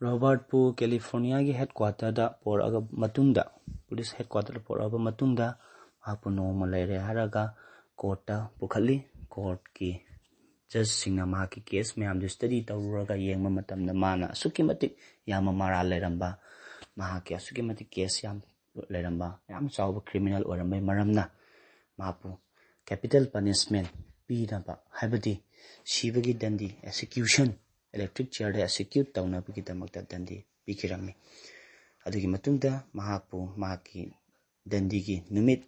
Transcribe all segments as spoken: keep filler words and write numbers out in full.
ꯔꯣꯕꯥꯔꯠꯄꯨ ꯀꯦꯂꯤꯐꯣꯔꯅꯤꯌꯥꯒꯤ ꯍꯦꯗꯀ꯭ꯋꯥꯇꯔꯗ ꯄꯣꯔꯛꯑꯕ ꯃꯇꯨꯡꯗ, ꯄꯨꯂꯤꯁ ꯍꯦꯗꯀ꯭ꯋꯥꯇꯔꯗ ꯄꯣꯔꯛꯑꯕ ꯃꯇꯨꯡꯗ, ꯃꯍꯥꯛꯄꯨ ꯅꯣꯡꯃ ꯂꯩꯔꯦ ꯍꯥꯏꯔꯒ ꯀꯣꯔꯠꯇ ꯄꯨꯈꯠꯂꯤ꯫ ꯀꯣꯔꯠꯀꯤ ꯖꯖꯁꯤꯡꯅ ꯃꯍꯥꯛꯀꯤ ꯀꯦꯁ ꯃꯌꯥꯝꯗꯨ ꯁ꯭ꯇꯗꯤ ꯇꯧꯔꯨꯔꯒ ꯌꯦꯡꯕ ꯃꯇꯝꯗ, ꯃꯥꯅ ꯑꯁꯨꯛꯀꯤ ꯃꯇꯤꯛ ꯌꯥꯝꯕ ꯃꯔꯥꯜ ꯂꯩꯔꯝꯕ, ꯃꯍꯥꯛꯀꯤ ꯑꯁꯨꯛꯀꯤ ꯃꯇꯤꯛ ꯀꯦꯁ ꯌꯥꯝ ꯂꯩꯔꯝꯕ, ꯌꯥꯝ ꯆꯥꯎꯕ ꯀ꯭ꯔꯤꯃꯤꯅꯦꯜ ꯑꯣꯏꯔꯝꯕꯒꯤ ꯃꯔꯝꯅ ꯃꯍꯥꯛꯄꯨ ꯀꯦꯄꯤꯇꯦꯜ ꯄꯅꯤꯁꯃꯦꯟ ꯄꯤꯅꯕ, ꯍꯥꯏꯕꯗꯤ ꯁꯤꯕꯒꯤ ꯗꯟꯗꯤ, ꯑꯦꯛꯁꯤꯀ꯭ꯌꯨꯁꯟ, ꯏꯂꯦꯛꯇ꯭ꯔꯤꯛ ꯆꯤꯌꯔꯗ ꯑꯦꯛꯁꯤꯀ꯭ꯌꯨꯠ ꯇꯧꯅꯕꯒꯤꯗꯃꯛꯇ ꯗꯟꯗꯤ ꯄꯤꯈꯤꯔꯝꯃꯤ꯫ ꯑꯗꯨꯒꯤ ꯃꯇꯨꯡꯗ ꯃꯍꯥꯛꯄꯨ ꯃꯍꯥꯛꯀꯤ ꯗꯟꯗꯤꯒꯤ ꯅꯨꯃꯤꯠ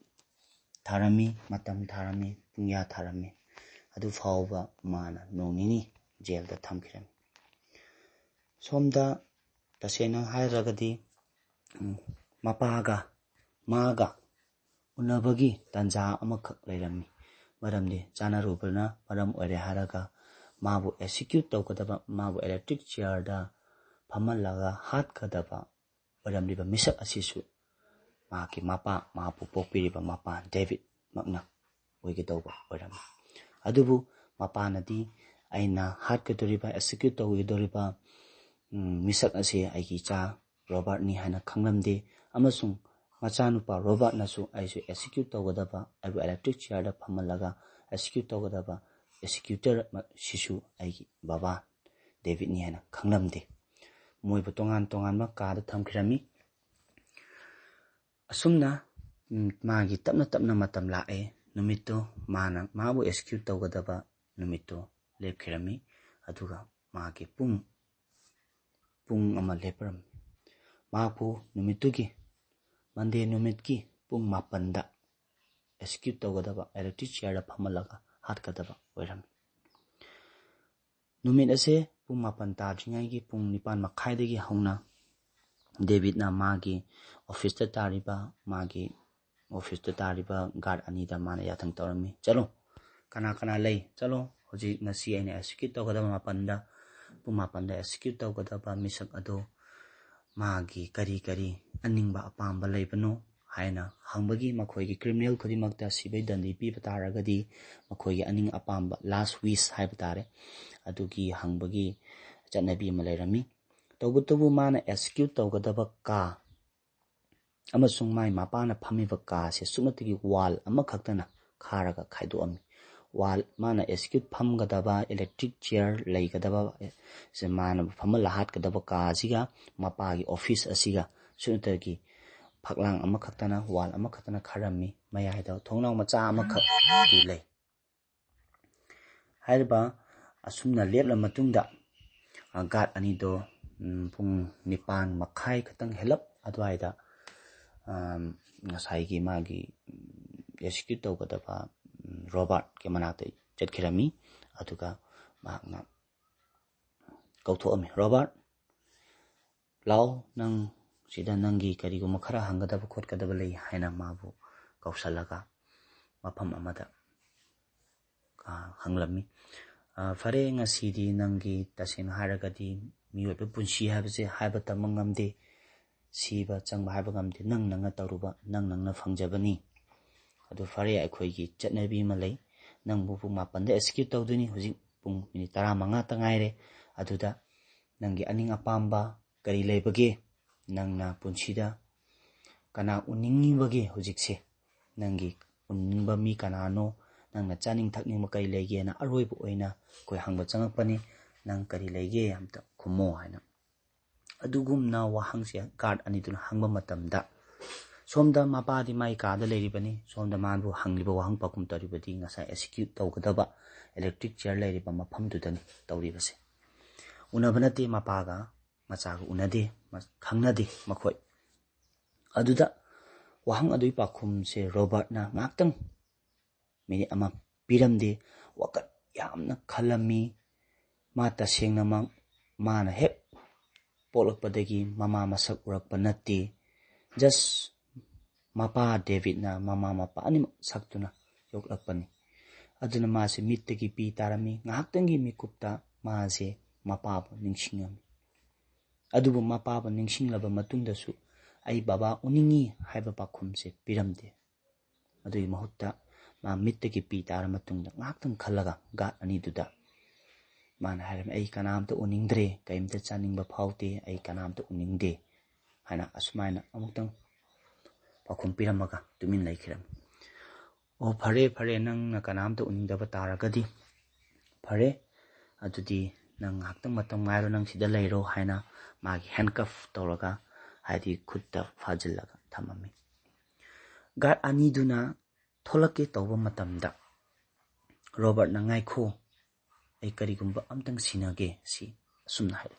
ꯊꯥꯔꯝꯃꯤ, ꯃꯇꯝ ꯊꯥꯔꯝꯃꯤ, ꯄꯨꯡꯌꯥ ꯊꯥꯔꯝꯃꯤ꯫ ꯑꯗꯨ ꯐꯥꯎꯕ ꯃꯥꯅ ꯅꯣꯡ ꯅꯤꯅꯤ ꯖꯦꯜꯗ ꯊꯝꯈꯤꯔꯝꯃꯤ꯫ ꯁꯣꯝꯗ ꯇꯁꯦꯡꯅ ꯍꯥꯏꯔꯒꯗꯤ, ꯎꯝ, ꯃꯄꯥꯒ ꯃꯥꯒ ꯎꯅꯕꯒꯤ ꯇꯥꯟꯖꯥ ꯑꯃꯈꯛ ꯂꯩꯔꯝꯃꯤ꯫ ꯃꯔꯝꯗꯤ ꯆꯥꯅꯔꯨꯕꯅ ꯃꯔꯝ ꯑꯣꯏꯔꯦ ꯍꯥꯏꯔꯒ ꯃꯥꯕꯨ ꯑꯦꯛꯁꯤꯀ꯭ꯌꯨꯠ ꯇꯧꯒꯗꯕ, ꯃꯥꯕꯨ ꯏꯂꯦꯛꯇ꯭ꯔꯤꯛ ꯆꯤꯌꯔꯗ ꯐꯝꯍꯜꯂꯒ ꯍꯥꯠꯀꯗꯕ ꯑꯣꯏꯔꯝꯂꯤꯕ ꯃꯤꯁꯛ ꯑꯁꯤꯁꯨ ꯃꯍꯥꯛꯀꯤ ꯃꯄꯥ, ꯃꯍꯥꯛꯄꯨ ꯄꯣꯛꯄꯤꯔꯤꯕ ꯃꯄꯥ ꯗꯦꯕꯤꯠꯃꯛꯅ ꯑꯣꯏꯒꯗꯧꯕ ꯑꯣꯏꯔꯝꯃꯤ꯫ ꯑꯗꯨꯕꯨ ꯃꯄꯥꯅꯗꯤ, "ꯑꯩꯅ ꯍꯥꯠꯀꯗꯧꯔꯤꯕ, ꯑꯦꯛꯁꯤꯀ꯭ꯌꯨꯠ ꯇꯧꯒꯗꯧꯔꯤꯕ, ꯎꯝ, ꯃꯤꯁꯛ ꯑꯁꯤ ꯑꯩꯒꯤ ꯏꯆꯥ ꯔꯣꯕꯥꯔꯠꯅꯤ" ꯍꯥꯏꯅ ꯈꯪꯂꯝꯗꯦ, ꯑꯃꯁꯨꯡ ꯃꯆꯥꯅꯨꯄꯥ ꯔꯣꯕꯥꯔꯠꯅꯁꯨ ꯑꯩꯁꯨ ꯑꯦꯛꯁꯤꯀ꯭ꯌꯨꯠ ꯇꯧꯒꯗꯕ, ꯑꯩꯕꯨ ꯏꯂꯦꯛꯇ꯭ꯔꯤꯛ ꯆꯤꯌꯔꯗ ꯐꯝꯍꯜꯂꯒ ꯑꯦꯛꯁꯤꯀ꯭ꯌꯨꯠ ꯇꯧꯒꯗꯕ ꯑꯦꯛꯁꯤꯀ꯭ꯌꯨꯇꯔ ꯁꯤꯁꯨ ꯑꯩꯒꯤ ꯕꯕꯥ ꯗꯦꯕꯤꯠꯅꯤ ꯍꯥꯏꯅ ꯈꯪꯂꯝꯗꯦ꯫ ꯃꯣꯏꯕꯨ ꯇꯣꯉꯥꯟ ꯇꯣꯉꯥꯟꯕ ꯀꯥꯗ ꯊꯝꯈꯤꯔꯝꯃꯤ꯫ ꯑꯁꯨꯝꯅ, ꯎꯝ, ꯃꯥꯒꯤ ꯇꯞꯅ ꯇꯞꯅ ꯃꯇꯝ ꯂꯥꯛꯑꯦ꯫ ꯅꯨꯃꯤꯠꯇꯨ ꯃꯥꯅ ꯃꯥꯕꯨ ꯑꯦꯛꯁꯤꯀ꯭ꯌꯨꯠ ꯇꯧꯒꯗꯕ ꯅꯨꯃꯤꯠꯇꯨ ꯂꯦꯞꯈꯤꯔꯝꯃꯤ꯫ ꯑꯗꯨꯒ ꯃꯥꯒꯤ ꯄꯨꯡ, ꯄꯨꯡ ꯑꯃ ꯂꯦꯞꯄꯔꯝꯃꯤ꯫ ꯃꯍꯥꯛꯄꯨ ꯅꯨꯃꯤꯠꯇꯨꯒꯤ, ꯃꯟꯗꯦ ꯅꯨꯃꯤꯠꯀꯤ ꯄꯨꯡ ꯃꯥꯄꯟꯗ ꯑꯦꯛꯁꯤꯀ꯭ꯌꯨꯠ ꯇꯧꯒꯗꯕ, ꯏꯂꯦꯛꯇ꯭ꯔꯤꯛ ꯆꯤꯌꯔꯗ ꯐꯝꯍꯜꯂꯒ ꯍꯥꯠꯀꯗꯕ ꯑꯣꯏꯔꯝꯃꯤ꯫ ꯅꯨꯃꯤꯠ ꯑꯁꯦ ꯄꯨꯡ ꯃꯥꯄꯟ ꯇꯥꯗ꯭ꯔꯤꯉꯩꯒꯤ ꯄꯨꯡ ꯅꯤꯄꯥꯟ ꯃꯈꯥꯏꯗꯒꯤ ꯍꯧꯅ ꯗꯦꯕꯤꯠꯅ ꯃꯥꯒꯤ ꯑꯣꯐꯤꯁꯇ ꯇꯥꯔꯤꯕ, ꯃꯥꯒꯤ ꯑꯣꯐꯤꯁꯇ ꯇꯥꯔꯤꯕ ꯒꯥꯔꯗ ꯑꯅꯤꯗ ꯃꯥꯅ ꯌꯥꯊꯪ ꯇꯧꯔꯝꯃꯤ, "ꯆꯠꯂꯣ, ꯀꯅꯥ ꯀꯅꯥ ꯂꯩ? ꯆꯠꯂꯣ, ꯍꯧꯖꯤꯛ ꯉꯁꯤ ꯑꯩꯅ ꯑꯦꯛꯁꯤꯀ꯭ꯌꯨꯠ ꯇꯧꯒꯗꯕ ꯃꯥꯄꯟꯗ, ꯄꯨꯡ ꯃꯥꯄꯟꯗ ꯑꯦꯛꯁꯤꯀ꯭ꯌꯨꯠ ꯇꯧꯒꯗꯕ ꯃꯤꯁꯛ ꯑꯗꯨ ꯃꯥꯒꯤ ꯀꯔꯤ ꯀꯔꯤ ꯑꯅꯤꯡꯕ ꯑꯄꯥꯝꯕ ꯂꯩꯕꯅꯣ?" ꯍꯥꯏꯅ ꯍꯪꯕꯒꯤ, ꯃꯈꯣꯏꯒꯤ ꯀ꯭ꯔꯤꯃꯤꯅꯦꯜ ꯈꯨꯗꯤꯡꯃꯛꯇ ꯁꯤꯕꯩ ꯗꯟꯗꯤ ꯄꯤꯕ ꯇꯥꯔꯒꯗꯤ ꯃꯈꯣꯏꯒꯤ ꯑꯅꯤꯡ ꯑꯄꯥꯝꯕ, ꯂꯥꯁ ꯋꯤꯁ ꯍꯥꯏꯕ ꯇꯥꯔꯦ, ꯑꯗꯨꯒꯤ ꯍꯪꯕꯒꯤ ꯆꯠꯅꯕꯤ ꯑꯃ ꯂꯩꯔꯝꯃꯤ꯫ ꯇꯧꯕꯇꯕꯨ ꯃꯥꯅ ꯑꯦꯛꯁꯤꯀ꯭ꯌꯨꯠ ꯇꯧꯒꯗꯕ ꯀꯥ ꯑꯃꯁꯨꯡ ꯃꯥꯏ ꯃꯄꯥꯅ ꯐꯝꯃꯤꯕ ꯀꯥꯁꯦ ꯁꯨꯞꯅꯇꯒꯤ ꯋꯥꯜ ꯑꯃꯈꯛꯇꯅ ꯈꯥꯔꯒ ꯈꯥꯏꯗꯣꯛꯑꯝꯃꯤ꯫ ꯋꯥꯜ, ꯃꯥꯅ ꯑꯦꯛꯁꯤꯀ꯭ꯌꯨꯠ ꯐꯝꯒꯗꯕ, ꯏꯂꯦꯛꯇ꯭ꯔꯤꯛ ꯆꯤꯌꯔ ꯂꯩꯒꯗꯕ, ꯁꯦ ꯃꯥꯅ ꯐꯝꯍꯜꯂ ꯍꯥꯠꯀꯗꯕ ꯀꯥ ꯑꯁꯤꯒ ꯃꯄꯥꯒꯤ ꯑꯣꯐꯤꯁ ꯑꯁꯤꯒ ꯁꯨꯞꯅꯇꯒꯤ ꯐꯛꯂꯥꯡ ꯑꯃꯈꯛꯇꯅ, ꯋꯥꯜ ꯑꯃꯈꯛꯇꯅ ꯈꯥꯔꯝꯃꯤ꯫ ꯃꯌꯥꯏꯗ ꯊꯣꯡꯅꯥꯎ ꯃꯆꯥ ꯑꯃꯈꯛꯇꯤ ꯂꯩ꯫ ꯍꯥꯏꯔꯤꯕ ꯑꯁꯨꯝꯅ ꯂꯦꯞꯂ ꯃꯇꯨꯡꯗ, ꯑ, ꯒꯥꯔꯗ ꯑꯅꯤꯗꯣ, ꯎꯝ, ꯄꯨꯡ ꯅꯤꯄꯥꯟ ꯃꯈꯥꯏ ꯈꯛꯇꯪ ꯍꯦꯜꯂꯞ ꯑꯗꯨꯋꯥꯏꯗ, ꯑꯝ, ꯉꯁꯥꯏꯒꯤ ꯃꯥꯒꯤ, ꯎꯝ, ꯑꯦꯛꯁꯤꯀ꯭ꯌꯨꯠ ꯇꯧꯒꯗꯕ, ꯎꯝ, ꯔꯣꯕꯥꯔꯠꯀꯤ ꯃꯅꯥꯛꯇ ꯆꯠꯈꯤꯔꯝꯃꯤ꯫ ꯑꯗꯨꯒ ꯃꯍꯥꯛꯅ ꯀꯧꯊꯣꯛꯑꯝꯃꯤ, "ꯔꯣꯕꯥꯔꯠ, ꯂꯥꯛꯑꯣ, ꯅꯪ ꯁꯤꯗ ꯅꯪꯒꯤ ꯀꯔꯤꯒꯨꯝꯕ ꯈꯔ ꯍꯪꯒꯗꯕ ꯈꯣꯠꯀꯗꯕ ꯂꯩ" ꯍꯥꯏꯅ ꯃꯥꯕꯨ ꯀꯧꯁꯜꯂꯒ ꯃꯐꯝ ꯑꯃꯗ, ꯑ, ꯍꯪꯂꯝꯃꯤ꯫ "ꯑ, ꯐꯔꯦ, ꯉꯁꯤꯗꯤ ꯅꯪꯒꯤ, ꯇꯁꯦꯡꯅ ꯍꯥꯏꯔꯒꯗꯤ, ꯃꯤꯑꯣꯏꯕ ꯄꯨꯟꯁꯤ ꯍꯥꯏꯕꯁꯦ ꯍꯥꯏꯕ ꯇꯝꯕ ꯉꯝꯗꯦ, ꯁꯤꯕ ꯆꯪꯕ ꯍꯥꯏꯕ ꯉꯝꯗꯦ, ꯅꯪ ꯅꯪꯅ ꯇꯧꯔꯨꯕ, ꯅꯪ ꯅꯪꯅ ꯐꯪꯖꯕꯅꯤ꯫ ꯑꯗꯨ ꯐꯔꯦ, ꯑꯩꯈꯣꯏꯒꯤ ꯆꯠꯅꯕꯤ ꯑꯃ ꯂꯩ, ꯅꯪꯕꯨ ꯄꯨꯡ ꯃꯥꯄꯟꯗ ꯑꯦꯛꯁꯤꯀ꯭ꯌꯨꯠ ꯇꯧꯗꯣꯏꯅꯤ, ꯍꯧꯖꯤꯛ ꯄꯨꯡ ꯃꯤꯅꯤꯠ ꯇꯔꯥꯃꯉꯥꯇ ꯉꯥꯏꯔꯦ꯫ ꯑꯗꯨꯗ ꯅꯪꯒꯤ ꯑꯅꯤꯡ ꯑꯄꯥꯝꯕ ꯀꯔꯤ ꯂꯩꯕꯒꯦ? ꯅꯪꯅ ꯄꯨꯟꯁꯤꯗ ꯀꯅꯥ ꯎꯅꯤꯡꯉꯤꯕꯒꯦ ꯍꯧꯖꯤꯛꯁꯦ? ꯅꯪꯒꯤ ꯎꯅꯤꯡꯕ ꯃꯤ ꯀꯅꯥꯅꯣ? ꯅꯪꯅ ꯆꯥꯅꯤꯡ ꯊꯛꯅꯤꯡꯕ ꯀꯔꯤ ꯂꯩꯒꯦꯅ ꯑꯔꯣꯏꯕ ꯑꯣꯏꯅ ꯑꯩꯈꯣꯏ ꯍꯪꯕ ꯆꯪꯉꯛꯄꯅꯤ꯫ ꯅꯪ ꯀꯔꯤ ꯂꯩꯒꯦ? ꯑꯝꯇ ꯈꯨꯝꯃꯣ" ꯍꯥꯏꯅ꯫ ꯑꯗꯨꯒꯨꯝꯅ ꯋꯥꯍꯪꯁꯦ ꯒꯥꯔꯗ ꯑꯅꯤꯗꯨꯅ ꯍꯪꯕ ꯃꯇꯝꯗ, ꯁꯣꯝꯗ ꯃꯄꯥꯗꯤ ꯃꯥꯏ ꯀꯥꯗ ꯂꯩꯔꯤꯕꯅꯤ, ꯁꯣꯝꯗ ꯃꯥꯕꯨ ꯍꯪꯂꯤꯕ ꯋꯥꯍꯪ ꯄꯥꯎꯈꯨꯝ ꯇꯧꯔꯤꯕꯗꯤ ꯉꯁꯥꯏ ꯑꯦꯛꯁꯤꯀ꯭ꯌꯨꯠ ꯇꯧꯒꯗꯕ ꯏꯂꯦꯛꯇ꯭ꯔꯤꯛ ꯆꯤꯌꯔ ꯂꯩꯔꯤꯕ ꯃꯐꯝꯗꯨꯗꯅꯤ ꯇꯧꯔꯤꯕꯁꯦ꯫ ꯎꯅꯕ ꯅꯠꯇꯦ, ꯃꯄꯥꯒ ꯃꯆꯥꯒ ꯎꯅꯗꯦ, ꯃ-, ꯈꯪꯅꯗꯦ ꯃꯈꯣꯏ꯫ ꯑꯗꯨꯗ ꯋꯥꯍꯪ ꯑꯗꯨꯒꯤ ꯄꯥꯎꯈꯨꯝꯁꯦ ꯔꯣꯕꯥꯔꯠꯅ ꯉꯥꯏꯍꯥꯛꯇꯪ, ꯃꯤꯅꯤꯠ ꯑꯃ ꯄꯤꯔꯝꯗꯦ꯫ ꯋꯥꯈꯜ ꯌꯥꯝꯅ ꯈꯜꯂꯝꯃꯤ꯫ ꯃꯥ ꯇꯁꯦꯡꯅꯃꯛ ꯃꯥꯅ ꯍꯦꯛ ꯄꯣꯛꯂꯛꯄꯗꯒꯤ ꯃꯃꯥ ꯃꯁꯛ ꯎꯔꯛꯄ ꯅꯠꯇꯦ꯫ ꯖꯁ ꯃꯄꯥ ꯗꯦꯕꯤꯠꯅ ꯃꯃꯥ ꯃꯄꯥ ꯑꯅꯤꯃꯛ ꯁꯛꯇꯨꯅ ꯌꯣꯛꯂꯛꯄꯅꯤ꯫ ꯑꯗꯨꯅ ꯃꯥꯁꯦ ꯃꯤꯠꯇꯒꯤ ꯄꯤ ꯇꯥꯔꯝꯃꯤ꯫ ꯉꯥꯏꯍꯥꯛꯇꯪꯒꯤ ꯃꯤꯀꯨꯞꯇ ꯃꯥꯁꯦ ꯃꯄꯥꯕꯨ ꯅꯤꯡꯁꯤꯡꯉꯝꯃꯤ꯫ ꯑꯗꯨꯕꯨ ꯃꯄꯥꯕꯨ ꯅꯤꯡꯁꯤꯡꯂꯕ ꯃꯇꯨꯡꯗꯁꯨ "ꯑꯩ ꯕꯕꯥ ꯎꯅꯤꯡꯉꯤ" ꯍꯥꯏꯕ ꯄꯥꯎꯈꯨꯝꯁꯦ ꯄꯤꯔꯝꯗꯦ꯫ ꯑꯗꯨꯒꯤ ꯃꯍꯨꯠꯇ ꯃꯥ ꯃꯤꯠꯇꯒꯤ ꯄꯤ ꯇꯥꯔ ꯃꯇꯨꯡꯗ ꯉꯥꯏꯍꯥꯛꯇꯪ ꯈꯜꯂꯒ ꯒꯥꯔꯗ ꯑꯅꯤꯗꯨꯗ ꯃꯥꯅ ꯍꯥꯏꯔꯝꯃꯤ, "ꯑꯩ ꯀꯅꯥꯝꯇ ꯎꯅꯤꯡꯗ꯭ꯔꯦ, ꯀꯔꯤꯝꯇ ꯆꯥꯅꯤꯡꯕ ꯐꯥꯎꯗꯦ, ꯑꯩ ꯀꯅꯥꯝꯇ ꯎꯅꯤꯡꯗꯦ" ꯍꯥꯏꯅ ꯑꯁꯨꯃꯥꯏꯅ ꯑꯃꯨꯛꯇꯪ ꯄꯥꯎꯈꯨꯝ ꯄꯤꯔꯝꯃꯒ ꯇꯨꯃꯤꯟ ꯂꯩꯈꯤꯔꯝꯃꯤ꯫ "ꯑꯣ, ꯐꯔꯦ, ꯐꯔꯦ, ꯅꯪꯅ ꯀꯅꯥꯝꯇ ꯎꯅꯤꯡꯗꯕ ꯇꯥꯔꯒꯗꯤ ꯐꯔꯦ, ꯑꯗꯨꯗꯤ ꯅꯪ ꯉꯥꯏꯍꯥꯛꯇꯪ ꯃꯇꯝ ꯉꯥꯏꯔꯣ, ꯅꯪ ꯁꯤꯗ ꯂꯩꯔꯣ" ꯍꯥꯏꯅ ꯃꯥꯒꯤ handcuff ꯇꯧꯔꯒ, ꯍꯥꯏꯗꯤ ꯈꯨꯠꯇ ꯐꯥꯖꯤꯜꯂꯒ ꯊꯝꯃꯝꯃꯤ꯫ Guard ꯑꯅꯤꯗꯨꯅ ꯊꯣꯛꯂꯛꯀꯦ ꯇꯧꯕ ꯃꯇꯝꯗ ꯔꯣꯕꯥꯔꯠꯅ, "ꯉꯥꯏꯈꯣ, ꯑꯩ ꯀꯔꯤꯒꯨꯝꯕ ꯑꯝꯇꯪ ꯁꯤꯟꯅꯒꯦ" ꯁꯤ ꯑꯁꯨꯝꯅ ꯍꯥꯏꯔꯦ꯫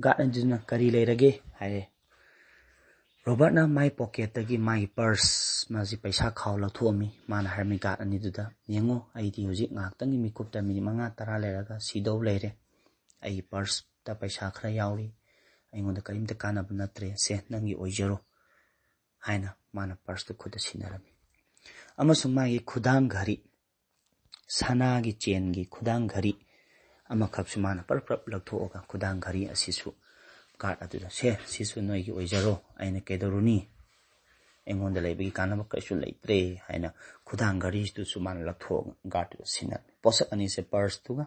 Guard ꯑꯗꯨꯅ, "ꯀꯔꯤ ꯂꯩꯔꯒꯦ?" ꯍꯥꯏꯔꯦ꯫ ꯔꯣꯕꯥꯔꯠꯅ ꯃꯥꯏ pocketꯇꯒꯤ ꯃꯥꯒꯤ purse, ꯃꯥꯁꯤ ꯄꯩꯁꯥ ꯈꯥꯎ ꯂꯧꯊꯣꯛꯑꯝꯃꯤ꯫ ꯃꯥꯅ ꯍꯥꯏꯔꯝꯃꯤ guard ꯑꯅꯤꯗꯨꯗ, "ꯌꯦꯡꯉꯣ, ꯑꯩꯗꯤ ꯍꯧꯖꯤꯛ ꯉꯥꯏꯍꯥꯛꯇꯪꯒꯤ ꯃꯤꯀꯨꯞꯇ, minute ꯃꯉꯥ ꯇꯔꯥ ꯂꯩꯔꯒ ꯁꯤꯗꯧ ꯂꯩꯔꯦ꯫ ꯑꯩꯒꯤ purseꯇ ꯄꯩꯁꯥ ꯈꯔ ꯌꯥꯎꯔꯤ, ꯑꯩꯉꯣꯟꯗ ꯀꯔꯤꯝꯇ ꯀꯥꯟꯅꯕ ꯅꯠꯇ꯭ꯔꯦ, ꯁꯦ, ꯅꯪꯒꯤ ꯑꯣꯏꯖꯔꯣ" ꯍꯥꯏꯅ ꯃꯥꯅ purseꯇꯨ ꯈꯨꯠꯇ ꯁꯤꯟꯅꯔꯝꯃꯤ꯫ ꯑꯃꯁꯨꯡ ꯃꯥꯒꯤ ꯈꯨꯗꯥꯡ ꯘꯔꯤ, ꯁꯅꯥꯒꯤ chainꯒꯤ ꯈꯨꯗꯥꯡ ꯘꯔꯤ ꯑꯃꯈꯛꯁꯨ ꯃꯥꯅ ꯄꯔꯞ ꯄꯔꯞ ꯂꯧꯊꯣꯛꯑꯒ, ꯈꯨꯗꯥꯡ ꯘꯔꯤ ꯑꯁꯤꯁꯨ guard ꯑꯗꯨꯗ, "ꯁꯦ, ꯁꯤꯁꯨ ꯅꯣꯏꯒꯤ ꯑꯣꯏꯖꯔꯣ, ꯑꯩꯅ ꯀꯩꯗꯧꯔꯨꯅꯤ, ꯑꯩꯉꯣꯟꯗ ꯂꯩꯕꯒꯤ ꯀꯥꯟꯅꯕ ꯀꯔꯤꯁꯨ ꯂꯩꯇ꯭ꯔꯦ" ꯍꯥꯏꯅ ꯈꯨꯗꯥꯡ ꯘꯔꯤꯗꯨꯁꯨ ꯃꯥꯅ ꯂꯧꯊꯣꯛꯑꯒ guardꯇꯨꯗ ꯁꯤꯟꯅꯔꯝꯃꯤ꯫ ꯄꯣꯠꯁꯛ ꯑꯅꯤꯁꯦ, purseꯇꯨꯒ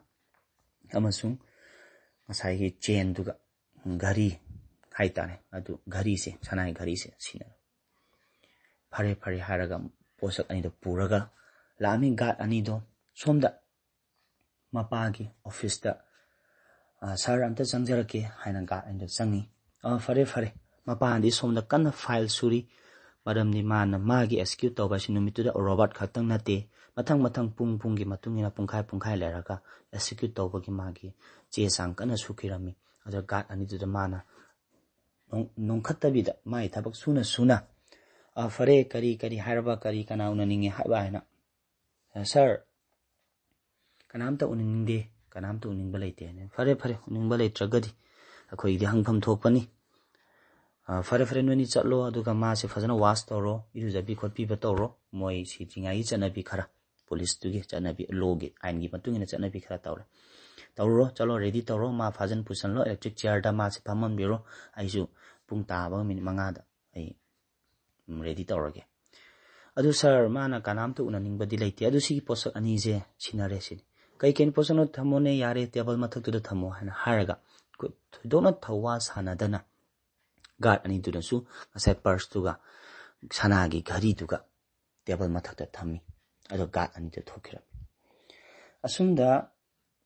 ꯑꯃꯁꯨꯡ ꯉꯁꯥꯏꯒꯤ chainꯗꯨꯒ, ꯘꯔꯤ ꯍꯥꯏꯇꯥꯔꯦ, ꯑꯗꯨ ꯘꯔꯤꯁꯦ, ꯁꯅꯥꯒꯤ ꯘꯔꯤꯁꯦ ꯁꯤꯟꯅꯔꯝꯃꯤ꯫ "ꯐꯔꯦ, ꯐꯔꯦ" ꯍꯥꯏꯔꯒ ꯄꯣꯠꯁꯛ ꯑꯅꯤꯗꯣ ꯄꯨꯔꯒ ꯂꯥꯛꯑꯝꯃꯤ guard ꯑꯅꯤꯗꯣ꯫ ꯁꯣꯝꯗ ꯃꯄꯥꯒꯤ officeꯇ, "ꯑ, sir, ꯑꯝꯇ ꯆꯪꯖꯔꯛꯀꯦ" ꯍꯥꯏꯅ guard ꯑꯅꯤꯗꯣ ꯆꯪꯉꯤ꯫ "ꯑ, ꯐꯔꯦ, ꯐꯔꯦ"꯫ ꯃꯄꯥꯗꯤ ꯁꯣꯝꯗ ꯀꯟꯅ file ꯁꯨꯔꯤ, ꯃꯔꯝꯗꯤ ꯃꯥꯅ ꯃꯥꯒꯤ execute ꯇꯧꯕ ꯍꯥꯏꯁꯤ ꯅꯨꯃꯤꯠꯇꯨꯗ ꯔꯣꯕꯥꯔꯠ ꯈꯛꯇꯪ ꯅꯠꯇꯦ, ꯃꯊꯪ ꯃꯊꯪ ꯄꯨꯡ ꯄꯨꯡꯒꯤ ꯃꯇꯨꯡ ꯏꯟꯅ, ꯄꯨꯡꯈꯥꯏ ꯄꯨꯡꯈꯥꯏ ꯂꯩꯔꯒ execute ꯇꯧꯕꯒꯤ ꯃꯥꯒꯤ ꯆꯦ ꯆꯥꯡ ꯀꯟꯅ ꯁꯨꯈꯤꯔꯝꯃꯤ꯫ ꯑꯗꯨꯗ guard ꯑꯅꯤꯗꯨꯗ ꯃꯥꯅ ꯅꯣꯡ-, ꯅꯣꯡꯈꯠꯇꯕꯤꯗ ꯃꯥꯒꯤ ꯊꯕꯛ ꯁꯨꯅ ꯁꯨꯅ, "ꯑ, ꯐꯔꯦ, ꯀꯔꯤ ꯀꯔꯤ ꯍꯥꯏꯔꯕ, ꯀꯔꯤ ꯀꯅꯥ ꯎꯅꯅꯤꯡꯉꯦ ꯍꯥꯏꯕ?" ꯍꯥꯏꯅ꯫ "ꯑ, sir, ꯀꯅꯥꯝꯇ ꯎꯅꯅꯤꯡꯗꯦ, ꯀꯅꯥꯝꯇ ꯎꯅꯤꯡꯕ ꯂꯩꯇꯦ" ꯍꯥꯏꯅ꯫ "ꯐꯔꯦ, ꯐꯔꯦ, ꯎꯅꯤꯡꯕ ꯂꯩꯇ꯭ꯔꯒꯗꯤ ꯑꯩꯈꯣꯏꯒꯤꯗꯤ ꯍꯪꯐꯝ ꯊꯣꯛꯄꯅꯤ꯫ ꯑ, ꯐꯔꯦ, ꯐꯔꯦ, ꯅꯣꯏꯅꯤ ꯆꯠꯂꯣ, ꯑꯗꯨꯒ ꯃꯥꯁꯦ ꯐꯖꯅ wash ꯇꯧꯔꯣ, ꯏꯔꯨꯖꯕꯤ ꯈꯣꯠꯄꯤꯕ ꯇꯧꯔꯣ, ꯃꯣꯏ ꯁꯤꯗ꯭ꯔꯤꯉꯩꯒꯤ ꯆꯠꯅꯕꯤ ꯈꯔ, policeꯇꯨꯒꯤ ꯆꯠꯅꯕꯤ, lawꯒꯤ, ꯑꯥꯏꯟꯒꯤ ꯃꯇꯨꯡ ꯏꯟꯅ ꯆꯠꯅꯕꯤ ꯈꯔ ꯇꯧꯔꯦ꯫ ꯇꯧꯔꯨꯔꯣ, ꯆꯠꯂꯣ, ready ꯇꯧꯔꯣ, ꯃꯥ ꯐꯥꯖꯟ ꯄꯨꯁꯟꯂꯣ, electric chairꯗ ꯃꯥꯁꯦ ꯐꯝꯍꯟꯕꯤꯔꯣ, ꯑꯩꯁꯨ ꯄꯨꯡ ꯇꯥꯕꯒ minute ꯃꯉꯥꯗ ꯑꯩ ready ꯇꯧꯔꯒꯦ꯫ ꯑꯗꯨ sir, ꯃꯥꯅ ꯀꯅꯥꯝꯇ ꯎꯅꯅꯤꯡꯕꯗꯤ ꯂꯩꯇꯦ, ꯑꯗꯨ ꯁꯤꯒꯤ ꯄꯣꯠꯁꯛ ꯑꯅꯤꯁꯦ ꯁꯤꯟꯅꯔꯦ ꯁꯤꯅꯤ"꯫ "ꯀꯩ ꯀꯩꯅꯣ ꯄꯣꯠꯁꯛꯅꯣ ꯊꯝꯃꯣꯅꯦ, ꯌꯥꯔꯦ, ꯇꯦꯕꯜ ꯃꯊꯛꯇꯨꯗ ꯊꯝꯃꯣ" ꯍꯥꯏꯅ ꯍꯥꯏꯔꯒ, ꯑꯩꯈꯣꯏ ꯊꯣꯏꯗꯣꯛꯅ ꯊꯧꯋꯥ ꯁꯥꯟꯅꯗꯅ ꯒꯥꯔꯗ ꯑꯅꯤꯗꯨꯅꯁꯨ ꯉꯁꯥꯏ ꯄꯔꯁꯇꯨꯒ ꯁꯅꯥꯒꯤ ꯘꯔꯤꯗꯨꯒ ꯇꯦꯕꯜ ꯃꯊꯛꯇ ꯊꯝꯃꯤ꯫ ꯑꯗꯣ ꯒꯥꯔꯗ ꯑꯅꯤꯗꯨ ꯊꯣꯛꯈꯤꯔꯝꯃꯤ꯫ ꯑꯁꯨꯝꯗ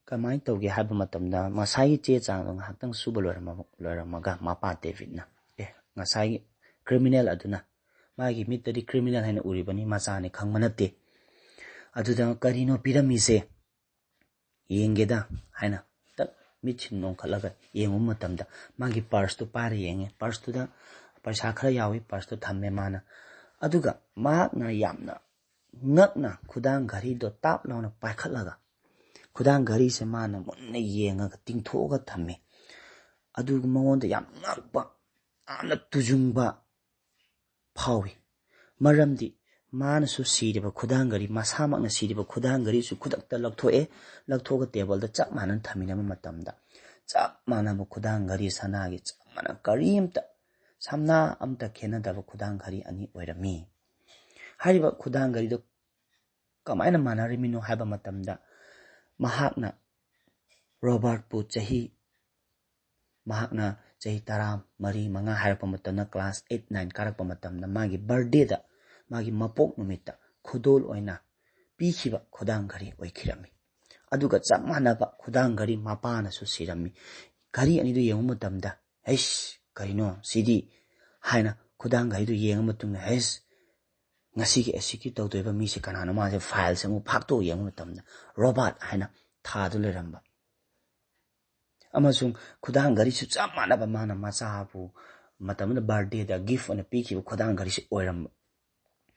ꯀꯃꯥꯏꯅ ꯇꯧꯒꯦ ꯍꯥꯏꯕ ꯃꯇꯝꯗ, ꯉꯁꯥꯏꯒꯤ ꯆꯦ ꯆꯥꯡꯗꯣ ꯉꯥꯏꯍꯥꯛꯇꯪ ꯁꯨꯕ ꯂꯣꯏꯔꯝꯃ-, ꯂꯣꯏꯔꯝꯃꯒ ꯃꯄꯥ ꯗꯦꯕꯤꯠꯅ, "ꯑꯦ, ꯉꯁꯥꯏꯒꯤ ꯀ꯭ꯔꯤꯃꯤꯅꯦꯜ ꯑꯗꯨꯅ, ꯃꯥꯒꯤ ꯃꯤꯠꯇꯗꯤ ꯀ꯭ꯔꯤꯃꯤꯅꯦꯜ ꯍꯥꯏꯅ ꯎꯔꯤꯕꯅꯤ, ꯃꯆꯥꯅꯤ ꯈꯪꯕ ꯅꯠꯇꯦ꯫ ꯑꯗꯨꯗ ꯀꯔꯤꯅꯣ ꯄꯤꯔꯝꯃꯤꯁꯦ? ꯌꯦꯡꯒꯦꯗ" ꯍꯥꯏꯅ ꯇꯛ ꯃꯤꯠꯁꯤ ꯅꯣꯡꯈꯠꯂꯒ ꯌꯦꯡꯕ ꯃꯇꯝꯗ, ꯃꯥꯒꯤ ꯄꯔꯁꯇꯨ ꯄꯥꯏꯔ ꯌꯦꯡꯉꯦ꯫ ꯄꯔꯁꯇꯨꯗ ꯄꯩꯁꯥ ꯈꯔ ꯌꯥꯎꯏ, ꯄꯔꯁꯇꯨ ꯊꯝꯃꯦ ꯃꯥꯅ꯫ ꯑꯗꯨꯒ ꯃꯍꯥꯛꯅ ꯌꯥꯝꯅ ꯉꯛꯅ ꯈꯨꯗꯥꯡ ꯘꯔꯤꯗꯣ ꯇꯥꯞ ꯂꯥꯎꯅ ꯄꯥꯏꯈꯠꯂꯒ, ꯈꯨꯗꯥꯡ ꯘꯔꯤꯁꯦ ꯃꯥꯅ ꯃꯨꯟꯅ ꯌꯦꯡꯉꯒ ꯇꯤꯡꯊꯣꯛꯑꯒ ꯊꯝꯃꯤ꯫ ꯑꯗꯨꯒ ꯃꯉꯣꯟꯗ ꯌꯥꯝ ꯉꯛꯄ, ꯌꯥꯝꯅ ꯇꯨꯖꯨꯡꯕ ꯐꯥꯎꯏ꯫ ꯃꯔꯝꯗꯤ ꯃꯥꯅꯁꯨ ꯁꯤꯔꯤꯕ ꯈꯨꯗꯥꯡ ꯘꯔꯤ, ꯃꯁꯥꯃꯛꯅ ꯁꯤꯔꯤꯕ ꯈꯨꯗꯥꯡ ꯘꯔꯤꯁꯨ ꯈꯨꯗꯛꯇ ꯂꯧꯊꯣꯛꯑꯦ꯫ ꯂꯧꯊꯣꯛꯑꯒ ꯇꯦꯕꯜꯗ ꯆꯞ ꯃꯥꯟꯅꯅ ꯊꯝꯃꯤꯟꯅꯕ ꯃꯇꯝꯗ, ꯆꯞ ꯃꯥꯟꯅꯕ ꯈꯨꯗꯥꯡ ꯘꯔꯤ, ꯁꯅꯥꯒꯤ ꯆꯞ ꯃꯥꯟꯅ, ꯀꯔꯤꯝꯇ, ꯁꯝꯅꯥ ꯑꯝꯇ ꯈꯦꯠꯅꯗꯕ ꯈꯨꯗꯥꯡ ꯘꯔꯤ ꯑꯅꯤ ꯑꯣꯏꯔꯝꯃꯤ꯫ ꯍꯥꯏꯔꯤꯕ ꯈꯨꯗꯥꯡ ꯘꯔꯤꯗꯨ ꯀꯃꯥꯏꯅ ꯃꯥꯟꯅꯔꯤꯃꯤꯅꯣ ꯍꯥꯏꯕ ꯃꯇꯝꯗ, ꯃꯍꯥꯛꯅ ꯔꯣꯕꯥꯔꯠꯄꯨ ꯆꯍꯤ, ꯃꯍꯥꯛꯅ ꯆꯍꯤ ꯇꯔꯥ ꯃꯔꯤ, ꯃꯉꯥ ꯍꯥꯏꯔꯛꯄ ꯃꯇꯝꯗ, ꯀ꯭ꯂꯥꯁ ꯑꯩꯠ, ꯅꯥꯏꯟ ꯀꯥꯔꯛꯄ ꯃꯇꯝꯗ, ꯃꯥꯒꯤ ꯕꯥꯔꯗꯦꯗ, ꯃꯥꯒꯤ ꯃꯄꯣꯛ ꯅꯨꯃꯤꯠꯇ ꯈꯨꯗꯣꯜ ꯑꯣꯏꯅ ꯄꯤꯈꯤꯕ ꯈꯨꯗꯥꯡ ꯘꯔꯤ ꯑꯣꯏꯈꯤꯔꯝꯃꯤ꯫ ꯑꯗꯨꯒ ꯆꯞ ꯃꯥꯟꯅꯕ ꯈꯨꯗꯥꯡ ꯘꯔꯤ ꯃꯄꯥꯅꯁꯨ ꯁꯤꯔꯝꯃꯤ꯫ ꯘꯔꯤ ꯑꯅꯤꯗꯨ ꯌꯦꯡꯕ ꯃꯇꯝꯗ, "ꯍꯩꯁ, ꯀꯔꯤꯅꯣ ꯁꯤꯗꯤ?" ꯍꯥꯏꯅ ꯈꯨꯗꯥꯡ ꯘꯔꯤꯗꯨ ꯌꯦꯡꯉ ꯃꯇꯨꯡꯗ, "ꯍꯩꯁ, ꯉꯁꯤꯒꯤ ꯑꯦꯛꯁꯤꯀ꯭ꯌꯨꯠ ꯇꯧꯗꯣꯏꯕ ꯃꯤꯁꯦ ꯀꯅꯥꯅꯣ?" ꯃꯥꯁꯦ ꯐꯥꯏꯜꯁꯦ ꯑꯃꯨꯛ ꯐꯥꯛꯇꯣꯛꯑ ꯌꯦꯡꯕ ꯃꯇꯝꯗ, ꯔꯣꯕꯥꯔꯠ ꯍꯥꯏꯅ ꯊꯥꯗꯨ ꯂꯩꯔꯝꯕ꯫ ꯑꯃꯁꯨꯡ ꯈꯨꯗꯥꯡ ꯘꯔꯤꯁꯨ ꯆꯞ ꯃꯥꯟꯅꯕ, ꯃꯥꯅ ꯃꯆꯥꯕꯨ ꯃꯇꯝ ꯑꯃꯗ ꯕꯥꯔꯗꯦꯗ ꯒꯤꯐ ꯑꯣꯏꯅ ꯄꯤꯈꯤꯕ ꯈꯨꯗꯥꯡ ꯘꯔꯤꯁꯨ ꯑꯣꯏꯔꯝꯕ꯫